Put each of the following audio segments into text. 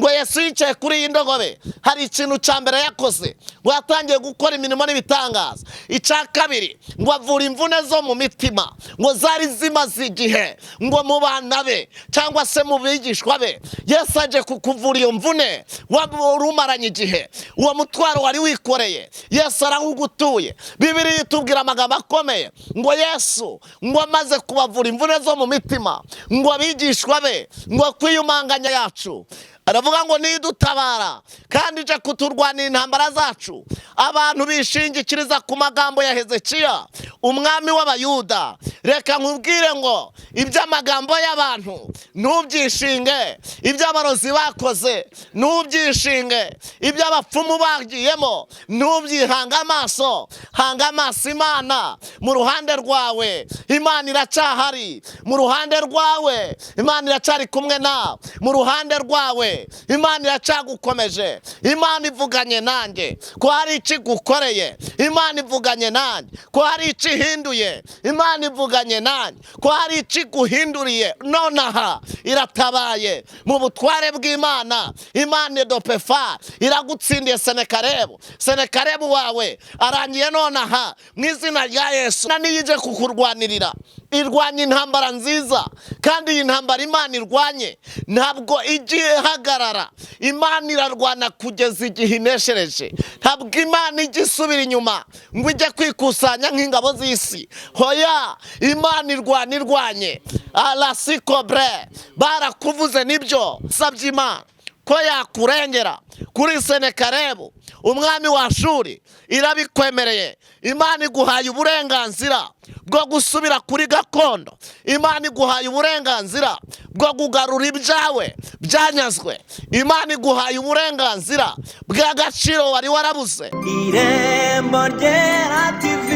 Ngo Yesu yicaye kuri iyi ndogobe, hari ikintu cya mbere yakoze, ngo yatangiye gukora imirimo n'ibitangaza. Icya kabiri, ngo avura imvune zo mu mitima, ngo zari zimaze igihe ngo mu bana be cyangwa se mu bigishwa be. Yesu aje kukuvura iyo mvune wari umaranye igihe, uwo mutwaro wari wikoreye, Yesu arawugutuye. Bibiliya itubwira amagambo akomeye ngo Yesu ngo amaze kubavura imvune zo mu mitima, ngo abigishwa be ngo kwiyumanganya yacu, aravuga ngo nidutabara kandi ije kuturwanira intambara zacu. Abantu bishingikiriza ku magambo ya Hezekiya, umwami w'Abayuda. Reka nkubwire ngo iby'amagambo y'abantu ntubyishinge, iby'abarozi bakoze ntubyishinge, iby'abapfumu bagiyemo ntubyihange amaso. Hanga amaso Imana mu ruhande rwawe. Imana iracyahari mu ruhande rwawe, Imana iracyari kumwe nawe mu ruhande rwawe, Imana iracyagukomeje. Imana ivuganye nanjye ko hari icyo igukoreye, Imana ivuganye nanjye ko hari icyo ihinduye, Imana ivuganye nanjye ko hari icyo iguhinduriye nonaha. Iratabaye mu butware bw'Imana. Imana edopefa iragutsindiye Senekarebu. Senekarebu wawe arangiye nonaha mu izina rya Yesu. Niyo ije kukurwanirira, irwanya intambara nziza, kandi iyi ntambara Imana irwanye ntabwo ijya ihagarara. Imana irarwana kugeza igihe ineshereje. Ntabwo Imana ijya isubira inyuma ngo ijye kwikusanya nk'ingabo z'isi. Hoya, Imana irwana irwanye arasikobure. Barakuvuze nibyo, sabye Imana ko yakurengera kuri Senekarebu, umwami wa Shuri, irabikwemereye. Imana iguhaye uburenganzira bwo gusubira kuri gakondo. Imana iguhaye uburenganzira bwo kugarura ibyawe byanyazwe. Imana iguhaye uburenganzira bw'agaciro wari warabuze. Irembo Ryera TV,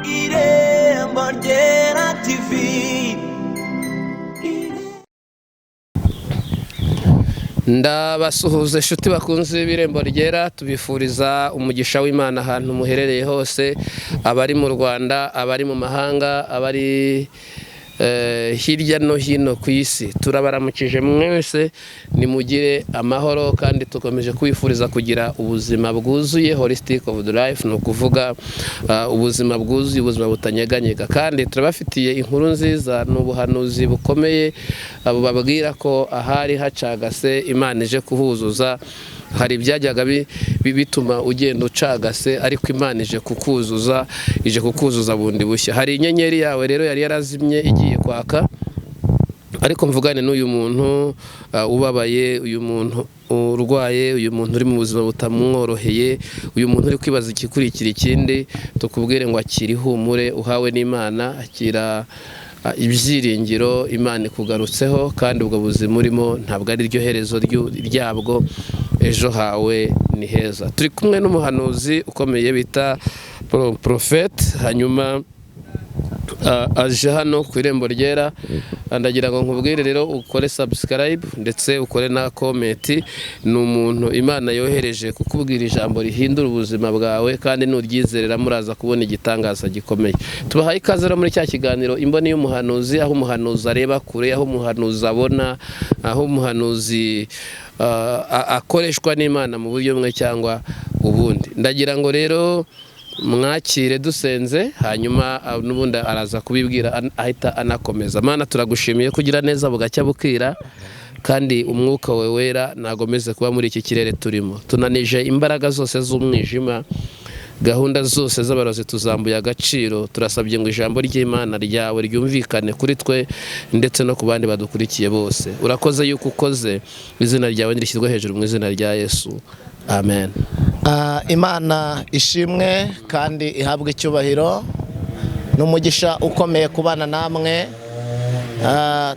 Irembo Ryera TV. Ndabasuhuza inshuti bakunze b'Irembo Ryera, tubifuriza umugisha w'Imana ahantu muherereye hose, abari mu Rwanda, abari mu mahanga, abari hirya no hino ku isi. Turabaramukije mwese, nimugire amahoro, kandi tukomeje kwifuriza kugira ubuzima bwuzuye, holistic of the life, ni ukuvuga ubuzima bwuzuye, ubuzima butanyeganyega. Kandi turabafitiye inkuru nziza, ni ubuhanuzi bukomeye bubabwira ko ahari hacagase Imana ije kuhuzuza. Hari ibyajyaga bituma ugenda ucagase, ariko Imana ije kukuzuza, ije kukuzuza bundi bushya. Hari inyenyeri yawe rero yari yarazimye igiye kwaka. Ariko mvugane n'uyu muntu ubabaye, uyu muntu urwaye, uyu muntu uri mu buzima butamworoheye, uyu muntu uri kwibaza igikurikira ikindi, tukubwire ngo akira ihumure uhawe n'Imana, akira ibyiringiro, Imana ikugarutseho, kandi ubwo buzima urimo ntabwo ari ryo herezo ryabwo, ejo hawe ni heza. Turi kumwe n'umuhanuzi ukomeye bita Porofeti, hanyuma aje hano ku Irembo Ryera. Ndagira ngo nkubwire rero ukore subscribe ndetse ukore na comment. Ni umuntu Imana yohereje kukubwira ijambo rihindura ubuzima bwawe, kandi nuryizerera muraza kubona igitangaza gikomeye. Tubahaye ikaze rero muri cya kiganiro Imboni y'Umuhanuzi, aho umuhanuzi areba kure, aho umuhanuzi abona, aho umuhanuzi akoreshwa n'Imana mu buryo bumwe cyangwa ubundi. Ndagira ngo rero mwakire dusenze, hanyuma n'ubundi araza kubibwira, ahita anakomeza. Mana, turagushimiye kugira neza bugacya bukira, kandi umwuka wawe wera nagomeze kuba muri iki kirere turimo. Tunanije imbaraga zose z'umwijima, gahunda zose z'abarozi tuzambuye agaciro. Turasabye ngo ijambo ry'Imana ryawe ryumvikane kuri twe ndetse no ku bandi badukurikiye bose. Urakoze yuko ukoze, izina ryawe nirishyirwe hejuru, mu izina rya Yesu, amen. Imana ishimwe kandi ihabwe icyubahiro. Ni umugisha ukomeye kubana namwe.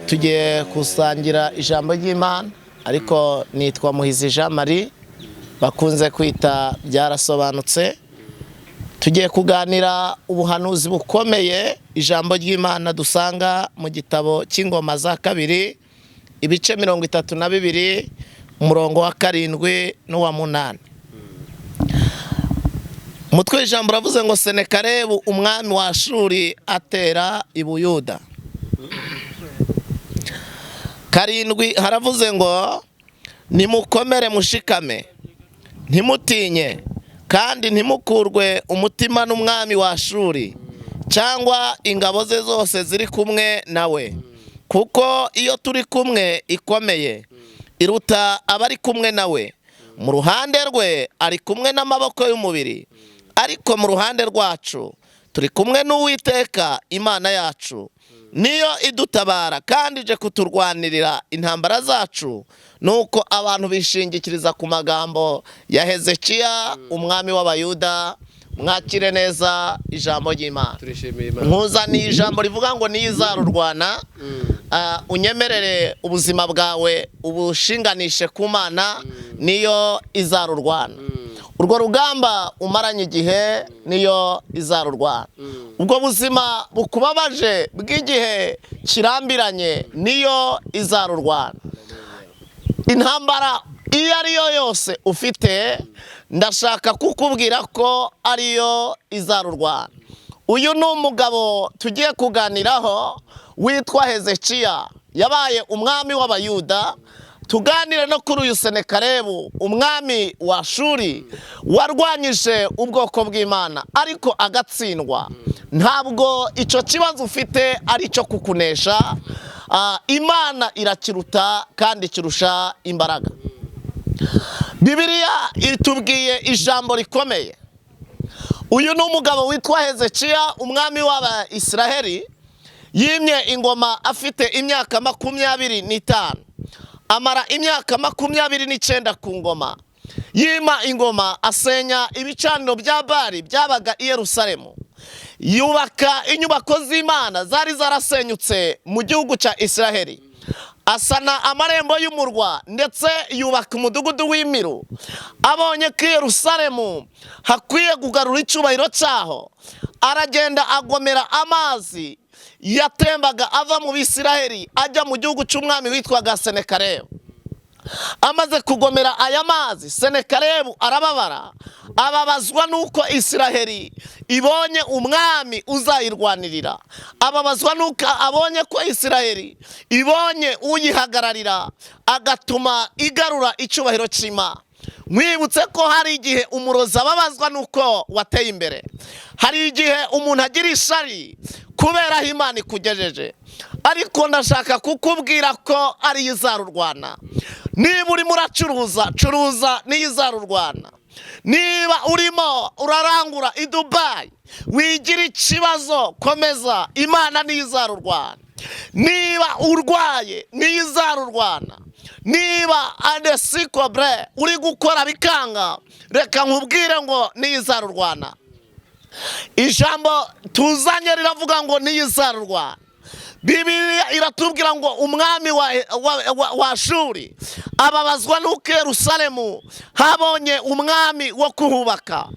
Tugiye gusangira ijambo ry'Imana, ariko nitwa Muhizi Jean Marie, bakunze kwita Byarasobanutse. Tugiye kuganira ubuhanuzi bukomeye, ijambo ry'Imana dusanga mu gitabo cy'Ingoma za Kabiri, ibice 32, umurongo wa 7 n'uwa 8. Umutwe w'ijambo uravuze ngo Senekarebu umwami wa Shuri atera i Buyuda. 7 haravuze ngo nimukomere mushikame, ntimutinye kandi ntimukurwe umutima n'umwami wa Ashuri cyangwa ingabo ze zose ziri kumwe nawe, kuko iyo turi kumwe ikomeye iruta abari kumwe nawe. Mu ruhande rwe ari kumwe n'amaboko y'umubiri, ariko mu ruhande rwacu turi kumwe n'Uwiteka Imana yacu, niyo idutabara kandi ije kuturwanirira intambara zacu. Nuko abantu bishingikiriza ku magambo ya Hezekiya umwami w'Abayuda. Mwakire neza ijambo ry'Imana. Turishimiye Imana. Nkuzaniye ijambo rivuga ngo niyo izarurwana. Unyemerere ubuzima bwawe ubushinganishe ku Mana, niyo izarurwana. Urwo rugamba umaranye igihe niyo izarurwana. Ubwo buzima bukubabaje bw'igihe kirambiranye niyo izarurwana. Intambara iyo ariyo yose ufite, ndashaka kukubwira ko ariyo izarurwana. Uyu ni umugabo tugiye kuganiraho witwa Hezekiya, yabaye umwami w'Abayuda. Tuganire no kuri uyu Senekarebu umwami wa Ashuri warwanyije ubwoko bw'Imana ariko agatsindwa. Ntabwo icyo kibazo ufite ari cyo kukunesha. Imana irakiruta kandi kirusha imbaraga. Bibiliya itubwiye ijambo rikomeye. Uyu ni umugabo witwa Hezekiya umwami w'Abayisiraheli, yimye ingoma afite imyaka 25, amara imyaka 29 ku ngoma. Yima ingoma asenya ibicaniro bya Bali byabaga i Yerusalemu, yubaka inyubako z'Imana zari zarasenyutse mu gihugu cya Isiraheli, asana amarembo y'umurwa ndetse yubaka umudugudu w'imiru. Abonye ko i Yerusalemu hakwiye kugarura icyubahiro cyaho, aragenda agomera amazi yatembaga ava mu Bisiraheli ajya mu gihugu cy'umwami witwaga Senekarebu. Amaze kugomera aya mazi, Senekarebu arababara, ababazwa nuko Isiraheli ibonye umwami uzayirwanirira, ababazwa nuko abonye ko Isiraheli ibonye uyihagararira, agatuma igarura icyubahiro cy'Imana. Mwibutse ko hari igihe umurozi ababazwa nuko wateye imbere, hari igihe umuntu agira ishari kubera aho Imana ikugejeje, ariko ndashaka kukubwira ko ariyo izarurwana. Niba urimo uracuruza, curuza niyo izarurwana. Niba urimo urarangura i Dubai, wigira ikibazo, komeza, Imana niyo izarurwana. Niba urwaye, niyo izarurwana. Niba adesikobure uri gukora bikanga, reka nkubwire ngo niyo izarurwana. Ijambo tuzanye riravuga ngo niyo izarurwana. Bibiliya iratubwira ngo umwami wa Ashuri ababazwa n'uko Yerusalemu habonye umwami wo kuhubaka.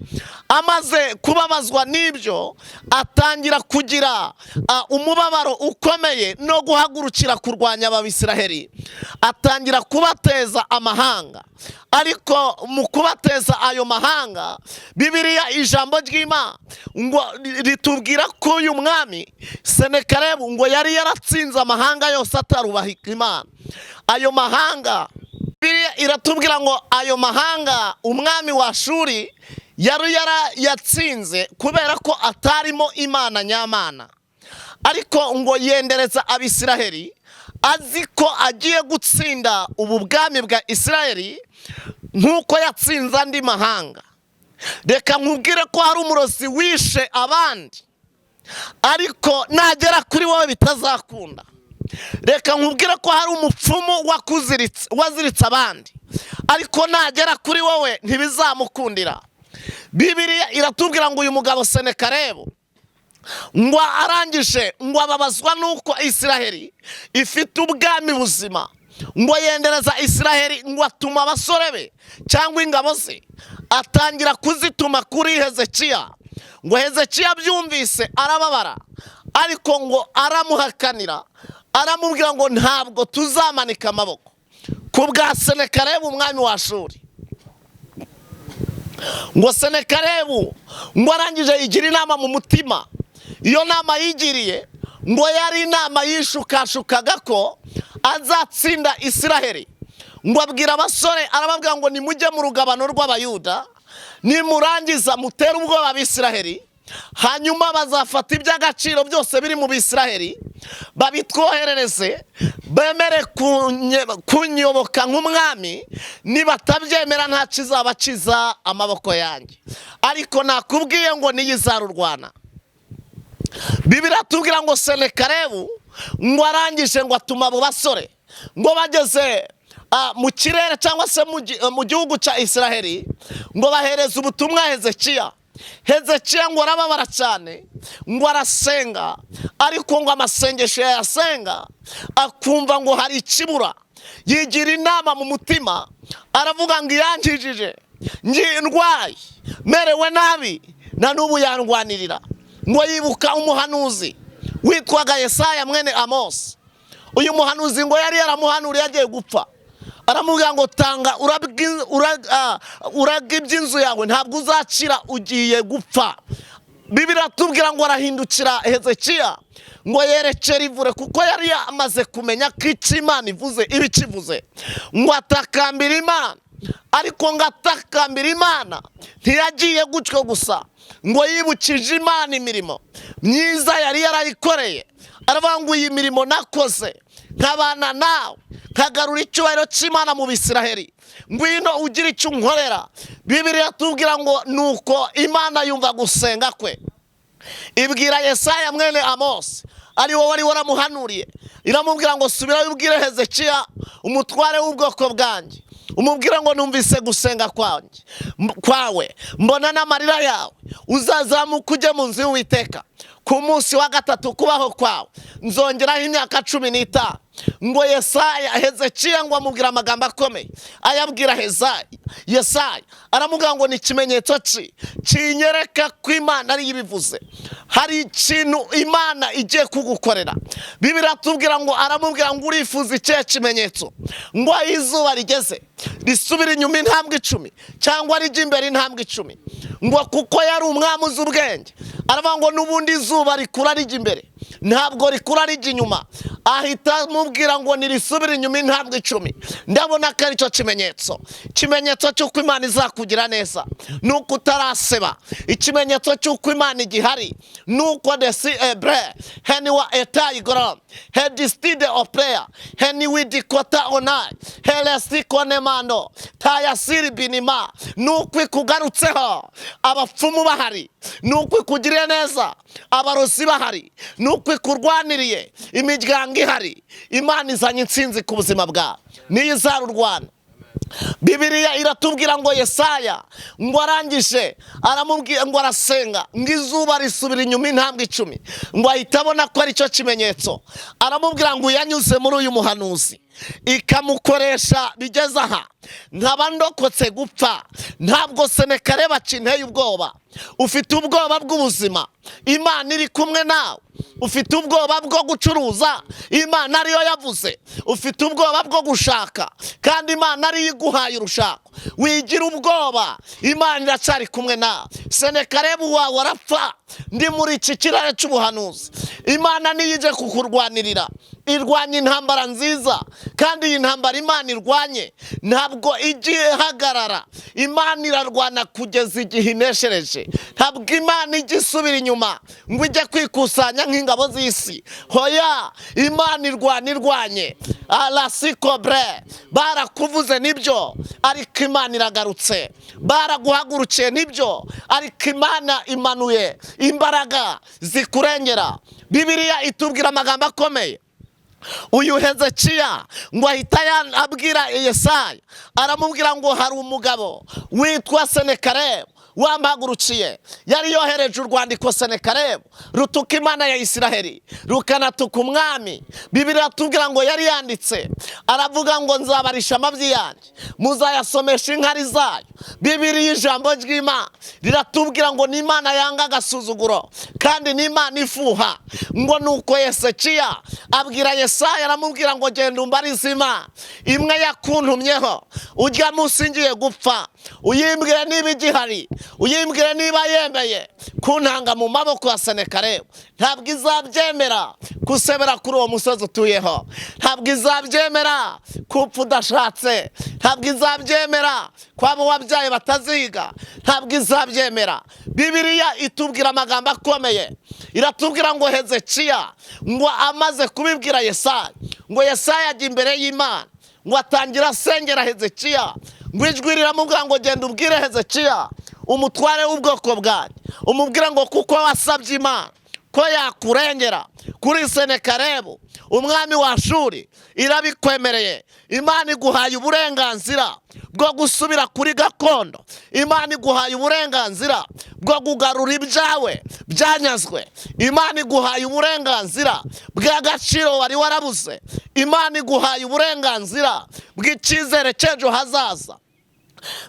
Amaze kubabazwa n'ibyo, atangira kugira umubabaro ukomeye no guhagurukira kurwanya Abisiraheli, atangira kubateza amahanga. Ariko mu kubateza ayo mahanga, Bibiliya ijambo ry'Imana ngo ritubwira ko uyu mwami Senekarebu ngo yari yaratsinze amahanga yose atarubaha Imana. Ayo mahanga, Bibiliya iratubwira ngo ayo mahanga umwami wa Ashuri yari yarayatsinze kubera ko atarimo Imana nyamana, ariko ngo yendereza Abisiraheli azi ko agiye gutsinda ubu bwami bwa Isiraheli nk'uko yatsinze andi mahanga. Reka nkubwire ko hari umurozi wishe abandi, ariko nagera kuri wowe bitazakunda. Reka nkubwire ko hari umupfumu waziritse abandi, ariko nagera kuri wowe ntibizamukundira. Bibiliya iratubwira ngo uyu mugabo Senekarebu ngo arangije ngo ababazwa nuko Isiraheli ifite ubwami buzima, ngo yendereza Isiraheli, ngo atuma abasore be cyangwa ingabo ze, atangira kuzituma kuri Hezekiya. Ngo Hezekiya byumvise arababara, ariko ngo aramuhakanira, aramubwira ngo ntabwo tuzamanika amaboko ku bwa Senekarebu umwami wa Ashuri. Ngo Senekarebu ngo arangije yigira inama mu mutima. Iyo nama yigiriye ngo yari inama yishukashukaga ko Azatsinda Isiraheli, ngo abwira abasore, arababwira ngo: "Nimujye mu rugabano rw'Abayuda, nimurangiza mutere ubwoba Abisiraheli, hanyuma bazafata iby'agaciro byose biri mu Bisiraheli babitwoherereze, bemere kunyoboka nk'umwami. Nibatabyemera, nta kizabakiza amaboko yanjye." Ariko nakubwiye ngo niyo izarurwana. Bibiri tubwira ngo Senekarebu ngo arangije ngo atuma abo basore, ngo bageze mu kirere cyangwa se mu gihugu cya Isiraheli, ngo bahereze ubutumwa Hezekiya. Hezekiya ngo arababara cyane, ngo arasenga, ariko ngo amasengesho yayasenga akumva ngo hari ikibura. Yigira inama mu mutima, aravuga ngo: "Iyankijije ngiye ndwaye merewe nabi, na n'ubu yandwanirira." Ngo yibuka umuhanuzi witwaga Yesaya mwene Amosi. Uyu muhanuzi ngo yari yaramuhanuriye agiye gupfa, aramubwira ngo: "Tanga uraga iby'inzu yawe, ntabwo uzakira, ugiye gupfa." Bibiri atubwira ngo arahindukira Hezekiya, ngo yerekere ivure, kuko yari yamaze kumenya ko icyo Imana ivuze iba ikivuze. Ngo atakambira Imana, ariko ngo atakambira Imana ntiyagiye gutyo gusa, ngo yibukije Imana imirimo myiza yari yarayikoreye. Aravuga ngo: "Iyi mirimo nakoze nkabana nawe, nkagarura icyubahiro cy'Imana mu Bisiraheli, ngwino ugira icyo unkorera." Bibiri tubwira ngo nuko Imana yumva gusenga kwe, ibwira Yesaya mwene Amosi, ari wowe wari waramuhanuriye, iramubwira ngo: "Subirayo ubwire Hezekiya umutware w'ubwoko bwanjye, umubwire ngo numvise gusenga kwanjye kwawe, mbona n'amarira yawe. Uzazamuka ujye mu nzu y'Uwiteka ku munsi wa gatatu, kubaho kwawe nzongeraho imyaka 15." Ngo Yesaya, Hezekiya ngo amubwira amagambo akomeye, ayabwira Yesaya, aramubwira ngo: "Ni ikimenyetso ki kinyereka ko Imana ariyo ibivuze?" Hari ikintu Imana igiye kugukorera. Bibiri atubwira ngo aramubwira ngo: "Urifuza ikihe kimenyetso?" Ngo aho izuba rigeze risubira inyuma intambwe 10 cyangwa rijya imbere intambwe 10. Ngo kuko yari umwami uzi ubwenge, aravuga ngo: "N'ubundi izuba rikura rijya imbere, ntabwo rikura rijya inyuma." Ahita amubwira ngo: "Nirisubire inyuma intambwe 10, ndabona ko aricyo kimenyetso." Ikimenyetso cy'uko Imana izakugira neza ni uko utaraseba. Ikimenyetso cy'uko Imana igihari ni uko desi ebre heniwa etayi gorom hedistide opreya heniwidikota onayi heresi konemando tayasiri binima, ni uko ikugarutseho abapfumu bahari, ni uko ikugiriye neza abarozi bahari, ni uko ikurwaniriye imiryango ihari. Imana izanye intsinzi ku buzima bwawe, niyo izarurwana. Bibiliya iratubwira ngo Yesaya ngo arangije aramubwira ngo arasenga, ngo izuba risubira inyuma intambwe 10. Ngo ahita abona ko aricyo kimenyetso. Aramubwira ngo: "Yanyuze muri uyu muhanuzi ikamukoresha bigeze aha, nkaba ndokotse gupfa, ntabwo Senekareba kinteye ubwoba." Ufite ubwoba bw'ubuzima, Imana iri kumwe nawe. Ufite ubwoba bwo gucuruza, Imana ariyo yavuze. Ufite ubwoba bwo gushaka, kandi Imana ariyo iguhaye urushako. Wigira ubwoba, Imana iracyari kumwe nawe. Senekarebu wawe arapfa. Ndi muri iki kirere cy'ubuhanuzi, Imana niyo ije kukurwanirira. Irwanya intambara nziza, kandi iyi ntambara Imana irwanye ntabwo ijya ihagarara. Imana irarwana kugeza igihe ineshereje. Ntabwo Imana ijya isubira inyuma ngo ijye kwikusanya nk'ingabo z'isi. Hoya, Imana irwana irwanye arasikobure. Barakuvuze nibyo, ariko Imana iragarutse. Baraguhagurukiye nibyo, ariko Imana imanuye imbaraga zikurengera. Bibiliya itubwira amagambo akomeye. Uyu Hezekiya ngo ahita abwira Yesaya, aramubwira ngo: "Hari umugabo witwa Senekarebu wampagurukiye." Yari yohereje urwandiko Senekarebu rutuka Imana ya Isiraheli, rukanatuka umwami. Bibiri atubwira ngo yari yanditse aravuga ngo: "Nzabarisha amabyi yanjye, muzayasomesha inkari zayo." Bibiri y'ijambo ry'Imana riratubwira ngo ni Imana yanga agasuzuguro, kandi ni Imana ifuha. Ngo nuko Yesekiya abwira Yesaya, aramubwira ngo: "Genda umbarize Imana imwe yakuntumyeho ujya munsi ngiye gupfa, uyimbwire niba igihari." Uyimbwire niba yemeye kuntanga mu maboko ya Senekarebu. Ntabwo izabyemera gusebera kuri uwo musozi utuyeho, ntabwo izabyemera kupfa udashatse, ntabwo izabyemera kwaba wabyaye bataziga, ntabwo izabyemera. Bibiliya itubwira amagambo akomeye, iratubwira ngo Hezekiya ngo amaze kubibwira Yesaya, ngo Yesaya ajya imbere y'Imana, ngo atangira asengera Hezekiya, ngo ijwi riramubwira ngo genda ubwire Hezekiya umutware w'ubwoko bwanjye, umubwire ngo kuko wasabye Imana ko yakurengera kuri Senekarebu umwami wa Ashuri, irabikwemereye. Imana iguhaye uburenganzira bwo gusubira kuri gakondo, Imana iguhaye uburenganzira bwo kugarura ibyawe byanyazwe, Imana iguhaye uburenganzira bw'agaciro wari warabuze, Imana iguhaye uburenganzira bw'icyizere cy'ejo hazaza.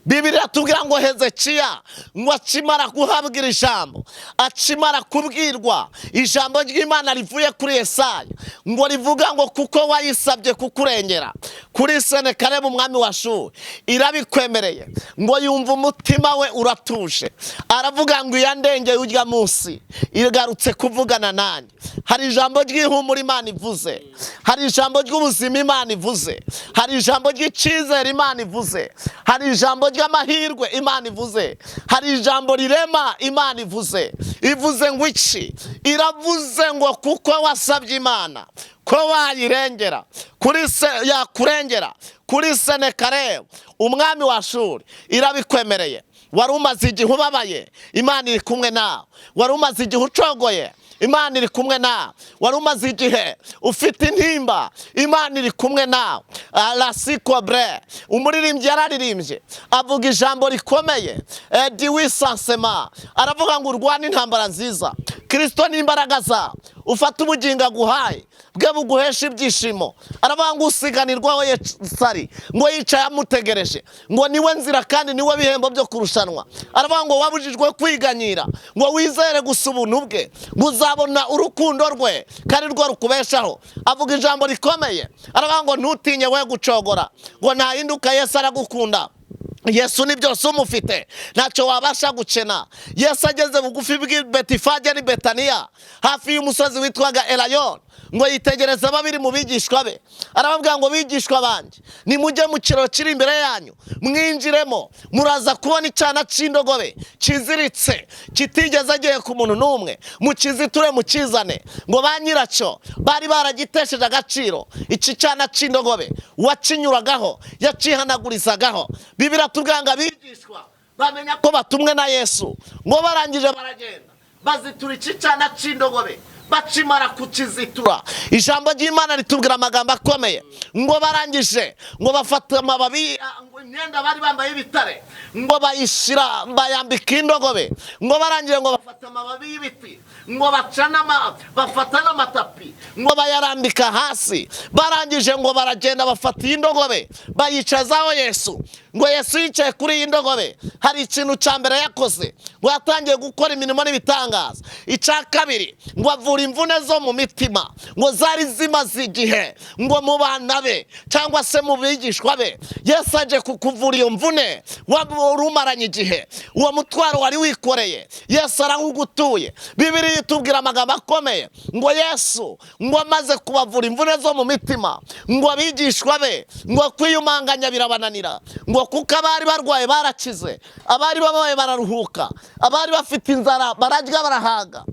Bibiliya tubwira ngo Hezekiya ngo akimara guhabwa ijambo, akimara kubwirwa ijambo ry'Imana rivuye kuri Yesaya, ngo rivuga ngo kuko wayisabye kukurengera kuri Senekarebu umwami wa Ashuri, irabikwemereye. Ngo yumva umutima we uratuje, aravuga ngo iyandengeye urya munsi igarutse kuvugana nanjye. Hari ijambo ry'ihumura Imana ivuze, hari ijambo ry'ubuzima Imana ivuze, hari ijambo ry'icyizere Imana ivuze, hari ijambo ry'amahirwe Imana ivuze, hari ijambo rirema Imana ivuze. Ivuze ngo iki? Iravuze ngo kuko wasabye Imana ko wayirengera kuri se, yakurengera kuri Senekarebu umwami wa Ashuri, irabikwemereye. Wari umaze igihe ubabaye, Imana iri kumwe nawe. Wari umaze igihe ucogoye, Imana iri kumwe nawe. Wari umaze igihe ufite intimba, Imana iri kumwe nawe. Rasikobre umuririmbyi yararirimbye avuga ijambo rikomeye, diwisansema, aravuga ngo urwane intambara nziza, Kristo n'imbaraga zawe, ufate ubugingo aguhaye bwe buguhesha ibyishimo. Aravuga ngo usiganirwaho Yesu ngo yicaye amutegereje, ngo niwe nzira kandi niwe bihembo byo kurushanwa. Aravuga ngo wabujijwe kwiganyira, ngo wizere gusa ubuntu bwe, ngo uzabona urukundo rwe kandi rwo rukubeshaho. Avuga ijambo rikomeye, aravuga ngo ntutinye we gucogora, ngo ntahinduka, Yesu aragukunda. Yesu ni byose umufite, ntacyo wabasha gukena. Yesu ageze bugufi bw'i Betifage n'i Betaniya, hafi y'umusozi witwaga Elayon, ngo yitegereza babiri mu bigishwa be, arababwira ngo bigishwa banjye, nimujye mu kiraro kiri imbere yanyu, mwinjiremo, muraza kubona icyana cy'indogobe kiziritse, kitigeze agiye ku muntu n'umwe, mukiziture mukizane. Ngo ba nyiracyo bari baragitesheje agaciro, iki cyana cy'indogobe wakinyuragaho yacihanagurizagaho. Bibiliya tubwira ngo abigishwa bamenya ko batumwe na Yesu, ngo barangije baragenda bazitura iki cyana cy'indogobe, bakimara kukizitura, ijambo ry'Imana ritubwira amagambo akomeye, ngo barangije ngo bafata amababi, ngo imyenda bari bambaye y'ibitare, ngo bayishyira bayambika indogobe, ngo barangije ngo bafata amababi y'ibiti, ngo bacana bafata n'amatapi, ngo bayarambika hasi. Barangije ngo baragenda bafata iyi ndogobe bayicazaho Yesu. Ngo Yesu yicaye kuri iyi ndogobe, hari ikintu cya mbere yakoze, ngo yatangiye gukora imirimo n'ibitangaza. Icya kabiri, ngo avura imvune zo mu mitima, ngo zari zimaze igihe ngo mu bana be cyangwa se mu bigishwa be. Yesu aje kukuvura iyo mvune wari umaranye igihe, uwo mutwaro wari wikoreye, Yesu arawugutuye. Bibiliya itubwira amagambo akomeye, ngo Yesu ngo amaze kubavura imvune zo mu mitima, ngo abigishwa be ngo kwiyumanganya birabananira, ngo kuko abari barwaye barakize, abari babaye bararuhuka, abari bafite inzara bararya barahaga,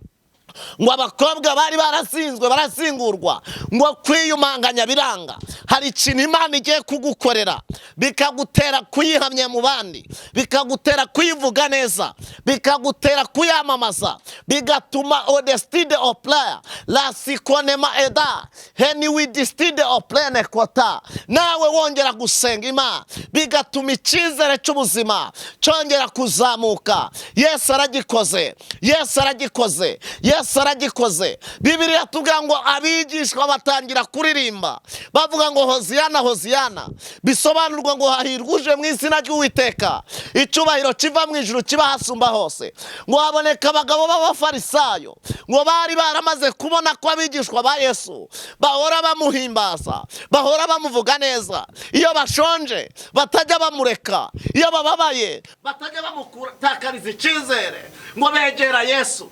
ngo abakobwa bari barasinzwe barazingurwa, ngo kwiyumanganya biranga. Hari ikintu Imana igiye kugukorera bikagutera kuyihamya mu bandi, bikagutera kuyivuga neza, bikagutera kuyamamaza, bigatuma odestide oplaya lasikonema eda heniwidistide oplene kota, nawe wongera gusenga Imana, bigatuma icyizere cy'ubuzima cyongera kuzamuka. Yesu aragikoze, Yesu aragikoze, Yesu Yesu aragikoze. Bibiliya tubwira ngo abigishwa batangira kuririmba bavuga ngo hoziyana hoziyana, bisobanurwa ngo hahirwa uje mu izina ry'Uwiteka, icyubahiro kiva mu ijuru kiba hasumba hose. Ngo haboneka abagabo b'abafarisayo, ngo bari baramaze kubona ko abigishwa ba Yesu bahora bamuhimbaza, bahora bamuvuga neza, iyo bashonje batajya bamureka, iyo bababaye batajya bamutakariza icyizere. Ngo begera Yesu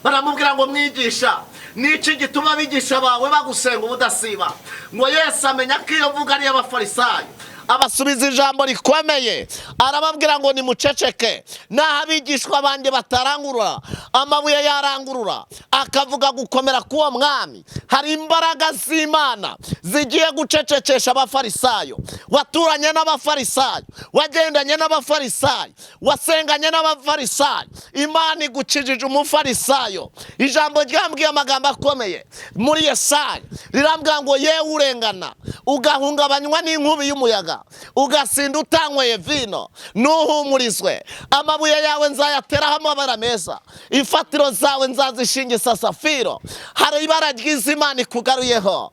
baramubwira ngo mwigisha, niki gituma abigisha bawe bagusenga ubudasiba? Ngo Yesu amenya ko iyo mvuga ari iy'abafarisayo, abasubiza ijambo rikomeye, arababwira ngo nimuceceke, naho abigishwa banjye batarangurura, amabuye yarangurura akavuga gukomera k'uwo mwami. Hari imbaraga z'Imana zigiye gucecekesha abafarisayo. Waturanye n'abafarisayo, wagendanye n'abafarisayo, wasenganye n'abafarisayo, Imana igukijije umufarisayo. Ijambo ryambwiye amagambo akomeye muri Yesaya, rirambwira ngo yewe urengana ugahungabanywa n'inkubi y'umuyaga, ugasinda utanyweye vino, nuhumurizwe, amabuye yawe nzayateraho amabara meza, imfatiro zawe nzazishingisa safiro. Hari ibara ryiza Imana ikugaruyeho,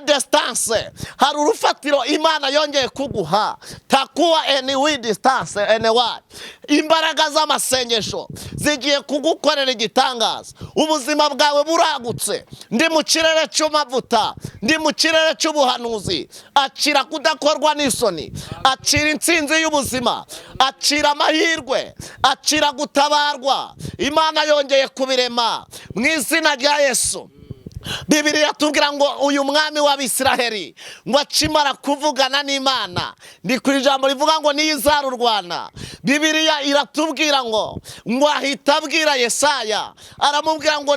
distance, hari urufatiro Imana yongeye kuguha, takuwa anyway distance anyway. Imbaraga z'amasengesho zigiye kugukorera igitangaza, ubuzima bwawe buragutse. Ndi mu kirere cy'amavuta, ndi mu kirere cy'ubuhanuzi. Akira kudakorwa n'isoni, akira intsinzi y'ubuzima, akira amahirwe, akira gutabarwa. Imana yongeye kubirema mu izina rya Yesu. Bibiliya tubwira ngo uyu mwami w'Abisiraheli ngo akimara kuvugana n'Imana, ni ku ijambo rivuga ngo niyo izarurwana. Bibiliya iratubwira ngo ahita abwira Yesaya, aramubwira ngo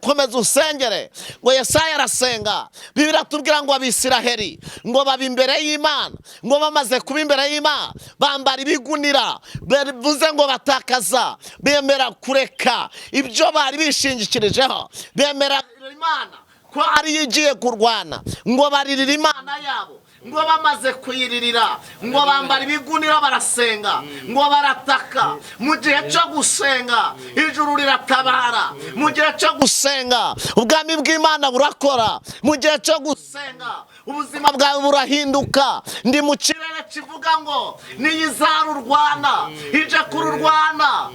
komeza usengere. Ngo Yesaya arasenga. Bibiliya iratubwira ngo Abisiraheli ngo baba imbere y'Imana, ngo bamaze kuba imbere y'Imana bambara ibigunira, bivuze ngo batakaza, bemera kureka ibyo bari bishingikirijeho, bemera Imana ko ariyo igiye kurwana. Ngo baririra Imana yabo, ngo bamaze kuyiririra ngo bambara ibigunira barasenga, ngo barataka. Mu gihe cyo gusenga ijuru riratabara, mu gihe cyo gusenga ubwami bw'Imana burakora, mu gihe cyo gusenga ubuzima bwawe burahinduka. Ndi mu kirere kivuga ngo niyo izarurwana, ije kururwana,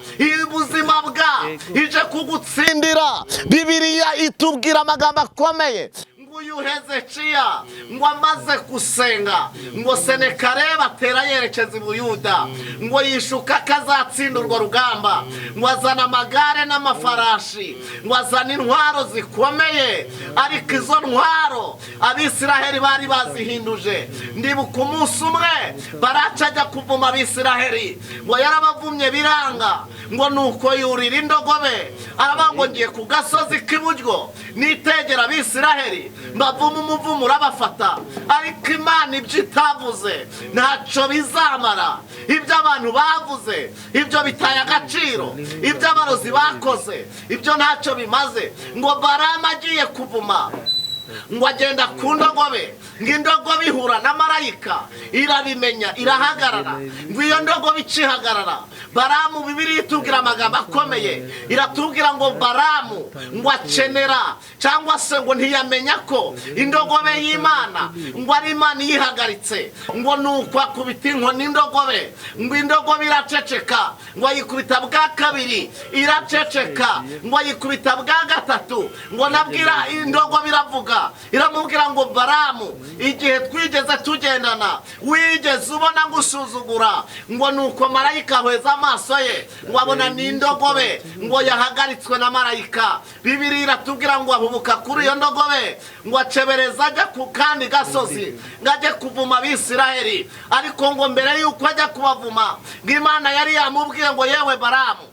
ubuzima bwa ije kugutsindira. Bibiliya itubwira amagambo akomeye. Uyu Hezekiya ngo amaze gusenga, ngo Senekareba atera yerekeza i Buyuda, ngo yishuka akazatsinda urwo rugamba, ngo azana amagare n'amafarashi, ngo azana intwaro zikomeye, ariko izo ntwaro Abisiraheli bari bazihinduje. Ndibuka umunsi umwe Baraca ajya kuvuma Abisiraheli, ngo yarabavumye biranga, ngo nuko yurira indogobe, aravuga ngo ngiye ku gasozi k'iburyo nitegera Abisiraheli mbavuma umuvumo urabafata. Ariko Imana ibyo itavuze ntacyo bizamara, ibyo abantu bavuze ibyo bitaye agaciro, ibyo abarozi bakoze ibyo ntacyo bimaze. Ngo Baramu agiye kuvuma, ngo agenda ku ndogobe, ngo indogobe ihura na marayika irabimenya irahagarara. Ngo iyo ndogobe icihagarara, Baramu, Bibiliya itubwira amagambo akomeye, iratubwira ngo Baramu ngo akenera cyangwa se ngo ntiyamenya ko indogobe y'Imana ngo ari Imana iyihagaritse. Ngo nuko akubita inkoni indogobe, ngo indogobe iraceceka, ngo ayikubita bwa kabiri iraceceka, ngo ayikubita bwa gatatu, ngo nabwira indogobe iravuga, iramubwira ngo Baramu, igihe twigeze tugendana wigeze ubona ngusuzugura? Ngo nuko marayika ahweza amaso ye, ngo abona ni indogobe ngo yahagaritswe na marayika. Bibiliya iratubwira ngo ahubuka kuri iyo ndogobe, ngo acebereza ajya ku kandi gasozi ngo ajye kuvuma Abisiraheli. Ariko ngo mbere yuko ajya kubavuma, ngo Imana yari yamubwiye ngo yewe Baramu,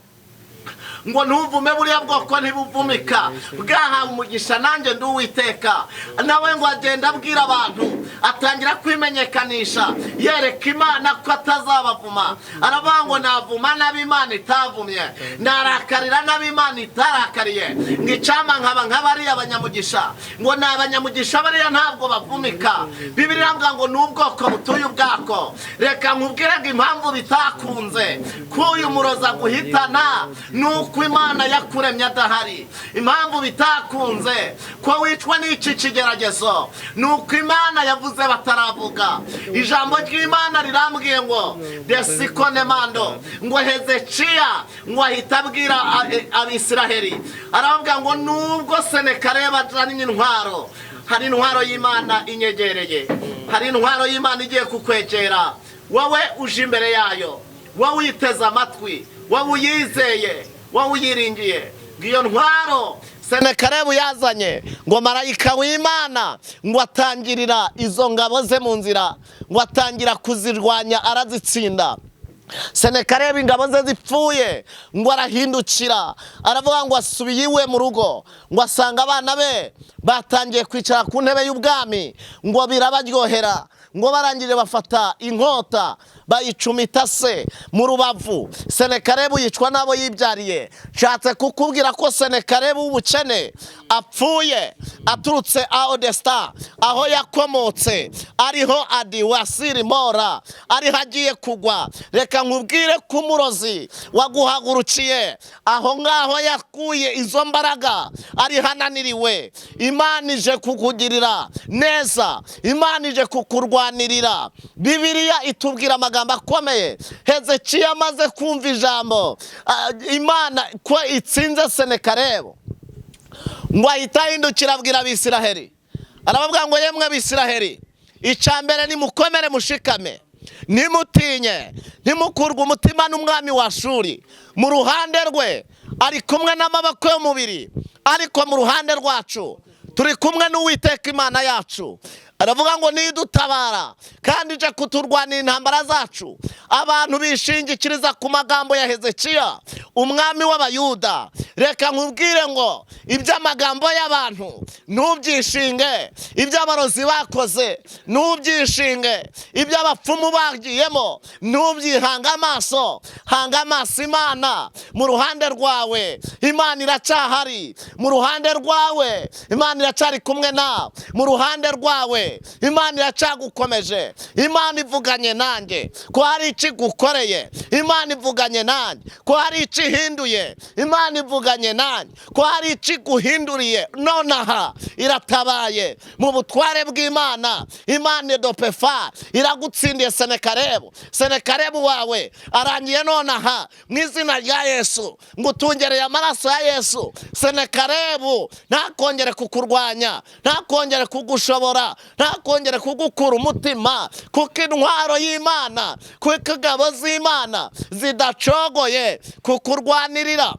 ngo ntuvume buriya bwoko ntibuvumika, bwahawe umugisha nanjye ndi Uwiteka. Nawe ngo agenda abwira abantu, atangira kwimenyekanisha yereka Imana ko atazabavuma. Aravuga ngo navuma n'ab'Imana itavumye, narakarira n'ab'Imana itarakariye, ngo icyampa nkaba nk'abariya abanyamugisha. Ngo ni abanyamugisha bariya ntabwo bavumika. Bibiliya iravuga ngo ni ubwoko butuye ubwako. Reka nkubwire ngo impamvu bitakunze ko uyu muroza guhitana nuko uko Imana yakuremye adahari. Impamvu bitakunze ko wicwa n'iki kigeragezo ni uko Imana yavuze bataravuga. Ijambo ry'Imana rirambwiye ngo desikonemando, ngo Hezekiya ngo ahita abwira Abisiraheli, aravuga ngo nubwo Senekareba azanye intwaro, hari intwaro y'Imana inyegereye, hari intwaro y'Imana igiye kukwegera. Wowe uje imbere yayo, wowe uyiteze amatwi, wowe uyizeye, wowe uyiringiye, ngo iyo ntwaro Senekarebu yazanye, ngo marayika w'Imana ngo atangirira izo ngabo ze mu nzira, ngo atangira kuzirwanya arazitsinda. Senekareba ingabo ze zipfuye, ngo arahindukira, aravuga ngo asubiye iwe mu rugo, ngo asanga abana be batangiye kwicara ku ntebe y'ubwami, ngo birabaryohera, ngo barangije bafata inkota bayicumita se mu rubavu. Senekarebu yicwa n'abo yibyariye. Nshatse kukubwira ko Senekarebu w'ubukene apfuye aturutse Aodesta, aho yakomotse, ariho Adiwasiri Mora, ariho agiye kugwa. Reka nkubwire ko umurozi waguhagurukiye aho ngaho yakuye izo mbaraga, ariho ananiriwe. Imana ije kukugirira neza, Imana ije kukurwanirira. Bibiliya itubwira amagambo akomeye. Hezekiya amaze kumva ijambo Imana ko itsinze Senekarebu, ngo ahita ahindukira abwira Abisiraheli, arababwira ngo yemwe Abisiraheli, icya mbere nimukomere mushikame, ntimutinye, ntimukurwe umutima n'umwami wa Shuri. Mu ruhande rwe ari kumwe n'amaboko y'umubiri, ariko mu ruhande rwacu turi kumwe n'Uwiteka Imana yacu. Aravuga ngo nidutabara kandi ije kuturwanira intambara zacu. Abantu bishingikiriza ku magambo ya Hezekiya umwami w'Abayuda. Reka nkubwire ngo iby'amagambo y'abantu ntubyishinge, iby'abarozi bakoze ntubyishinge, iby'abapfumu bagiyemo ntubyihange amaso. Hanga amaso Imana mu ruhande rwawe, Imana iracyahari mu ruhande rwawe, Imana iracyari kumwe nawe mu ruhande rwawe, Imana iracyagukomeje. Imana ivuganye nanjye ko hari icyo igukoreye, Imana ivuganye nanjye ko hari icyo ihinduye, Imana ivuganye nanjye ko hari icyo iguhinduriye. Nonaha iratabaye mu butware bw'Imana. Imana edopefa iragutsindiye Senekarebu. Senekarebu wawe arangiye nonaha mu izina rya Yesu. Ngutungereye amaraso ya Yesu. Senekarebu ntakongere kukurwanya, ntakongere kugushobora, ntakongere kugukura umutima, kuko intwaro y'Imana, kuko ingabo z'Imana zidacogoye kukurwanirira.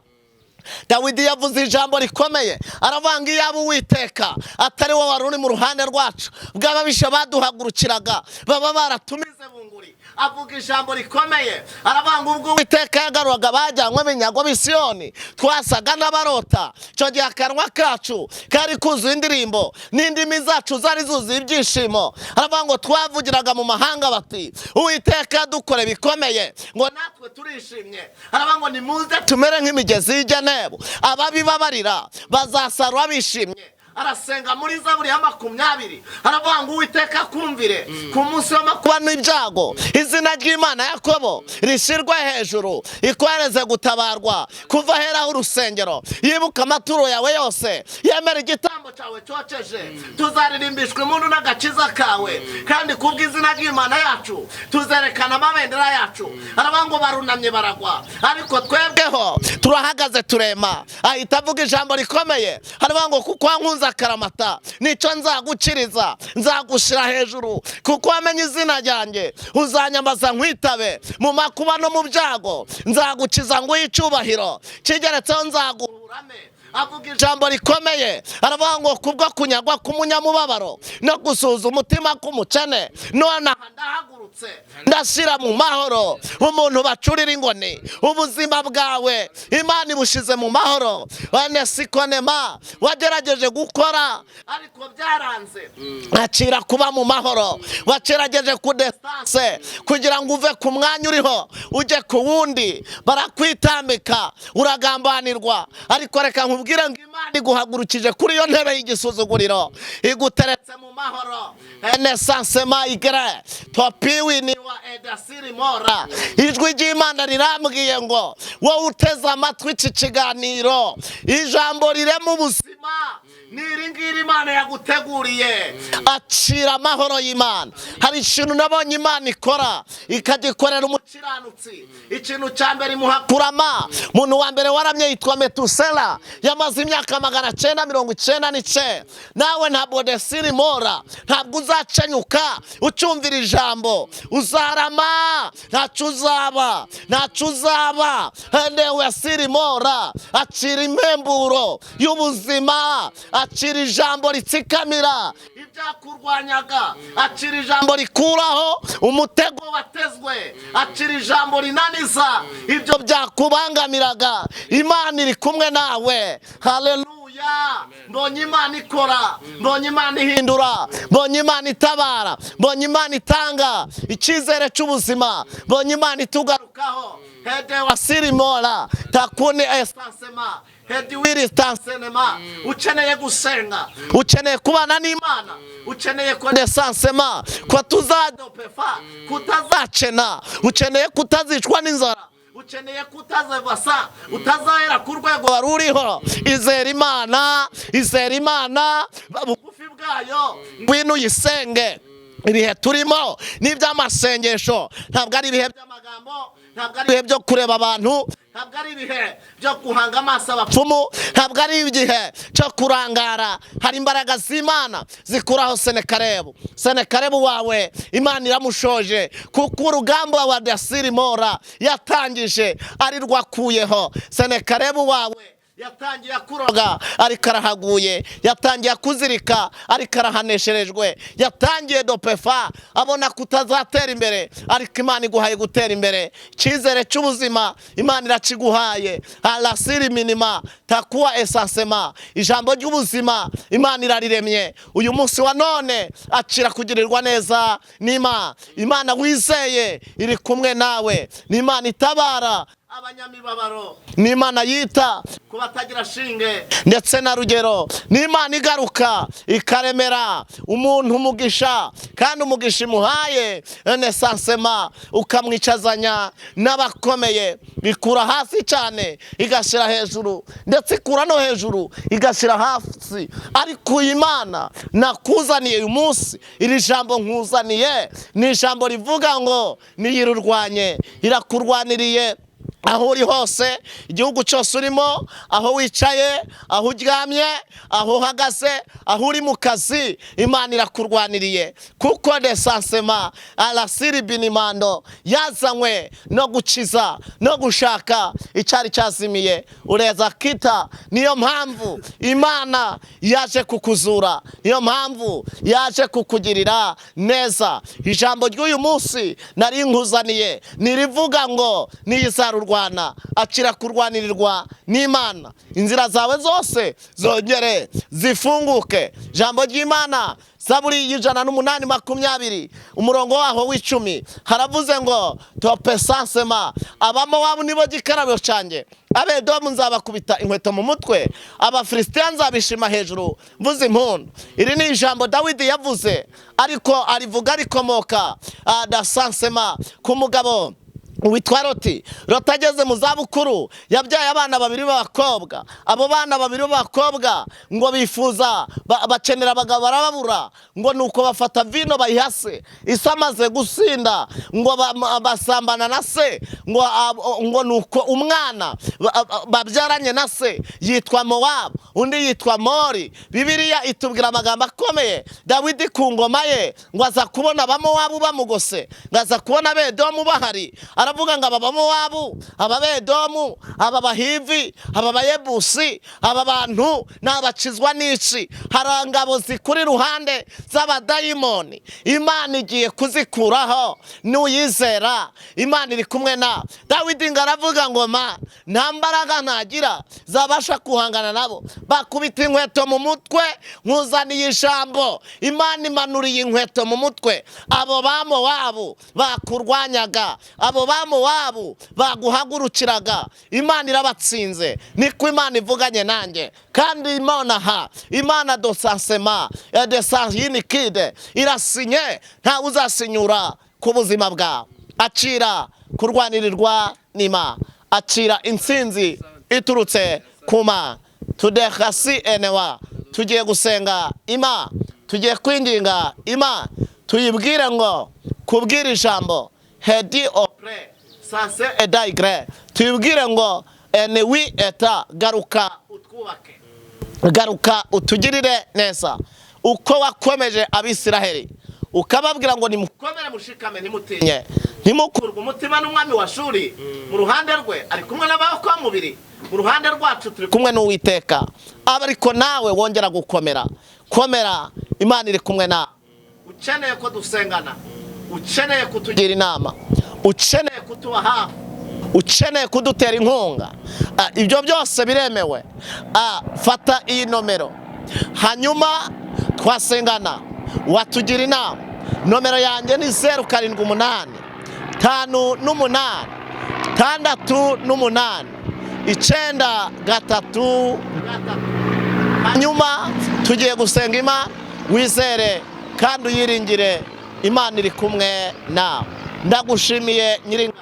Dawidi yavuze ijambo rikomeye, aravuga ngo iyaba Uwiteka atari wowe wari uri mu ruhande rwacu, bw'ababisha baduhagurukiraga baba baratumize bunguri. Avuga ijambo rikomeye, aravuga ngo ubwo Uwiteka yagaruraga bajyanywe iminyago b'Isiyoni, twasaga n'abarota. Icyo gihe akanwa kacu kari kuzuye indirimbo, n'indimi zacu zari zuzuye ibyishimo. Aravuga ngo twavugiraga mu mahanga bati Uwiteka yadukore bikomeye, ngo natwe turishimye. Aravuga ngo nimuze tumere nk'imigezi y'Igenebu, ababibabarira bazasarura bishimye. Arasenga muri Zaburi ya 20, aravuga ngo Uwiteka akumvire ku munsi w'amakuba n'ibyago, izina ry'Imana Yakobo rishyirwe hejuru, ikohereze gutabarwa kuva aheraho urusengero, yibuka amaturo yawe yose, yemera igitambo cyawe cyokeje. Tuzaririmbishwa impundu n'agakiza kawe, kandi kubw'izina ry'Imana yacu tuzerekana amabendera yacu. Aravuga ngo barunamye baragwa, ariko twebweho turahagaze turema. Ahita avuga ijambo rikomeye, aravuga ngo kuko wankunze akaramata nicyo nzagukiriza, nzagushyira hejuru, kuko wamenye izina ryanjye, uzanyambaza nkwitabe mu makuba no mu byago, nzagukiza nguhe icyubahiro kigeretseho nzaguhurame. Avuga ijambo rikomeye, aravuga ngo kubwo kunyagwa k'umunyamubabaro no gusuhuza umutima k'umukene, none aha ndahagurutse ndashyira mu mahoro umuntu bacurira ingoni. Ubuzima bwawe Imana ibushize mu mahoro. Wanesikonema wagerageje gukora ariko byaranze, akira kuba mu mahoro. Wagerageje kudesanse kugira ngo uve ku mwanya uriho ujye ku wundi, barakwitambika, uragambanirwa, ariko reka nkubwire nkubwire ngo Imana iguhagurukije kuri iyo ntebe y'igisuzuguriro, iguteretse mu mahoro. Enesansema igre topiwi ni wa edasiri mora. Ijwi ry'Imana rirambwiye ngo wowe uteze amatwi iki kiganiro, ijambo rirema ubuzima ni iri ngiri Imana yaguteguriye. Acira amahoro y'Imana. Hari ikintu nabonye Imana ikora, ikagikorera umukiranutsi. Ikintu cya mbere, imuha kurama. Umuntu wa mbere waramye yitwa Metusela, yamaze imyaka 999. Nawe ntabwo desiri mora, ntabwo uzacenyuka ucyumvira ijambo, uzarama, ntacyo uzaba, ntacyo uzaba. Hendewe siri mora, acira impemburo y'ubuzima, acira ijambo ritsikamira ibyakurwanyaga, acira ijambo rikuraho umutego watezwe, acira ijambo rinaniza ibyo byakubangamiraga. Imana iri kumwe nawe. Haleluya! Mbonye Imana ikora, mbonye Imana ihindura, mbonye Imana itabara, mbonye Imana itanga icyizere cy'ubuzima, mbonye Imana itugarukaho. Hede wasirimora takuni estansema hediwiri tansenema. Ukeneye gusenga, ukeneye kubana n'Imana, ukeneye konesansema ko tuzadopefa, kutazacena, ukeneye kutazicwa n'inzara, ukeneye kutazevasa, utazahera ku rwego wari uriho. Izera Imana, izera Imana bugufi bwayo, ngwino uyisenge. Ibihe turimo ni iby'amasengesho, ntabwo ari ibihe by'amagambo, ntabwo ari ibihe byo kureba abantu, ntabwo ari ibihe byo guhanga amaso abapfumu, ntabwo ari igihe cyo kurangara. Hari imbaraga z'Imana zikuraho Senekarebu. Senekarebu wawe Imana iramushoje, kuko urugamba wa dasiri mora yatangije ari rwakuyeho. Senekarebu wawe yatangiye akuroga ariko arahaguye, yatangiye akuzirika ariko arahanesherejwe, yatangiye dopefa abona kutazatera imbere, ariko Imana iguhaye gutera imbere. Icyizere cy'ubuzima Imana irakiguhaye. Alasiri minima takuwa esansema. Ijambo ry'ubuzima Imana irariremye uyu munsi wa none. Acira kugirirwa neza n'Imana. Imana wizeye iri kumwe nawe, ni Imana itabara abanyamibabaro, ni Imana yita ku batagira shinge ndetse na rugero, ni Imana igaruka ikaremera umuntu umugisha, kandi umugisha imuhaye enesansema ukamwicazanya n'abakomeye. Ikura hasi cyane igashyira hejuru, ndetse ikura no hejuru igashyira hasi. Ariko iyi Imana nakuzaniye uyu munsi, iri jambo nkuzaniye ni ijambo rivuga ngo niyirurwanye, irakurwaniriye aho uri hose, igihugu cyose urimo, aho wicaye, aho uryamye, aho uhagaze, aho uri mu kazi, Imana irakurwaniriye. Kuko desansema arasiri binimando yazanywe no gukiza no gushaka icyari cyazimiye. Ureza kita, niyo mpamvu Imana yaje kukuzura, niyo mpamvu yaje kukugirira neza. Ijambo ry'uyu munsi nari nkuzaniye nirivuga ngo niyizarurwana, akira kurwanirirwa n'Imana, inzira zawe zose zongere zifunguke. Ijambo ry'Imana, Zaburi y'108:20, umurongo waho w'10, haravuze ngo topesansema Abamowabu nibo gikarabiro cyanjye, Abedomu nzabakubita inkweto mu mutwe, Abafilisitiya nzabishima hejuru mvuze impundu. Iri ni ijambo Dawidi yavuze, ariko arivuga rikomoka dasansema ku mugabo witwa Loti. Loti ageze mu zabukuru yabyaye abana babiri b'abakobwa. Abo bana babiri b'abakobwa ngo bifuza bakenera abagabo barababura, ngo nuko bafata vino bayihase. Ise amaze gusinda ngo basambana na se, ngo nuko umwana babyaranye na se yitwa Mowabu, undi yitwa Mori. Bibiliya itubwira amagambo akomeye. Dawidi ku ngoma ye ngo aza kubona Abamowabu bamugose, ngo aza kubona Abedomu bahari, aravuga ngo aba Bamowabu, aba Bedomu, aba Bahivi, aba Bayebusi, aba bantu nabakizwa n'iki? Hari ingabo zikuri iruhande z'abadayimoni, Imana igiye kuzikuraho nuyizera, Imana iri kumwe na Dawidi. Ngo aravuga ngo ma nta mbaraga ntagira zabasha guhangana nabo, bakubita inkweto mu mutwe. Nkuzaniye ijambo, Imana imanuriye inkweto mu mutwe abo Bamowabu bakurwanyaga, abo Abamowabu baguhagurukiraga, Imana irabatsinze. Niko Imana ivuganye nanjye. Kandi Imana aha, Imana dosansema desayinikide irasinye, ntawe uzasinyura ku buzima bwawe. Akira kurwanirirwa n'Imana, akira intsinzi iturutse ku Mana. Tudehasi enewa. Tugiye gusenga Imana, tugiye kwinginga Imana, tuyibwire ngo kubwira ijambo hedi opre sanse edaigre, tuyibwire ngo enewi eta, garuka utwubake, garuka utugirire neza, uko wakomeje Abisiraheli ukababwira ngo nimukomere mushikame, ntimutinye, ntimukurwe umutima n'umwami wa Shuri. Mu ruhande rwe ari kumwe n'abakomubiri, mu ruhande rwacu turi kumwe n'Uwiteka. Aba ariko nawe wongera gukomera, komera, Imana iri kumwe nawe. Ukeneye ko dusengana, ukeneye kutugira inama, ukeneye kutuba hafi, ukeneye kudutera inkunga, ibyo byose biremewe. Fata iyi nomero, hanyuma twasengana, watugira inama. Nomero yanjye ni 078 58 68 9 3 3. Hanyuma tugiye gusenga Imana, wizere kandi uyiringire, Imana iri kumwe nawe. Ndagushimiye Nyiringabo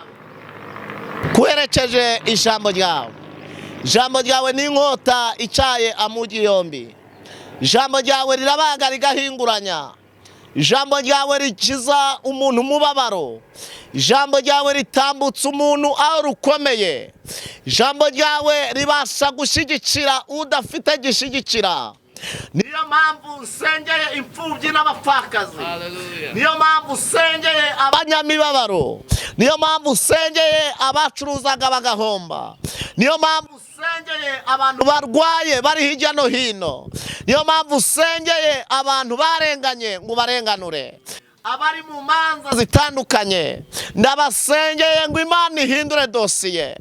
kuherekeje ijambo ryawe. Ijambo ryawe ni inkota icaye amugi yombi. Ijambo ryawe rirabaga rigahinguranya. Ijambo ryawe rikiza umuntu umubabaro. Ijambo ryawe ritambutsa umuntu aho rukomeye. Ijambo ryawe ribasha gushyigikira udafite gishyigikira. Niyo mpamvu nsengeye imfubyi n'abapfakazi, niyo mpamvu nsengeye abanyamibabaro, niyo mpamvu nsengeye abacuruzaga bagahomba, niyo mpamvu nsengeye abantu barwaye bari hirya no hino, niyo mpamvu nsengeye abantu barenganye ngo barenganure, abari mu manza zitandukanye ndabasengeye ngo Imana ihindure dosiye.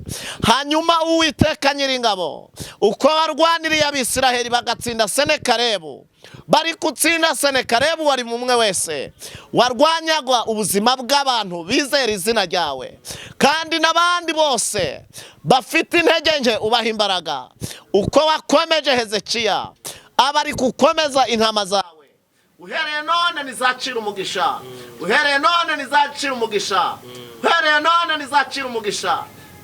Hanyuma Uwiteka Nyiringabo, uko barwaniriye Abisiraheli bagatsinda Senekarebu, bari gutsinda Senekarebu wari mumwe wese warwanyaga ubuzima bw'abantu bizera izina ryawe, kandi n'abandi bose bafite intege nke ubaha imbaraga. Uko wakomeje Hezekiya, aba ari gukomeza intama zawe. Uhereye none nizacira umugisha, uhereye none nizacira umugisha, uhereye none nizacira umugisha.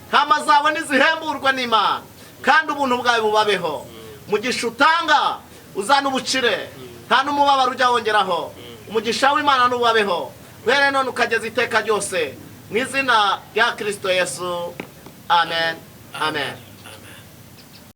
Ntama zawe nizihemburwe n'Imana, kandi ubuntu bwawe bubabeho. Umugisha utanga uzana ubukire, nta n'umubabaro ujya wongeraho. Umugisha w'Imana n'ubabeho uhereye none ukageza iteka ryose, mu izina rya Kirisito Yesu, amen, amen.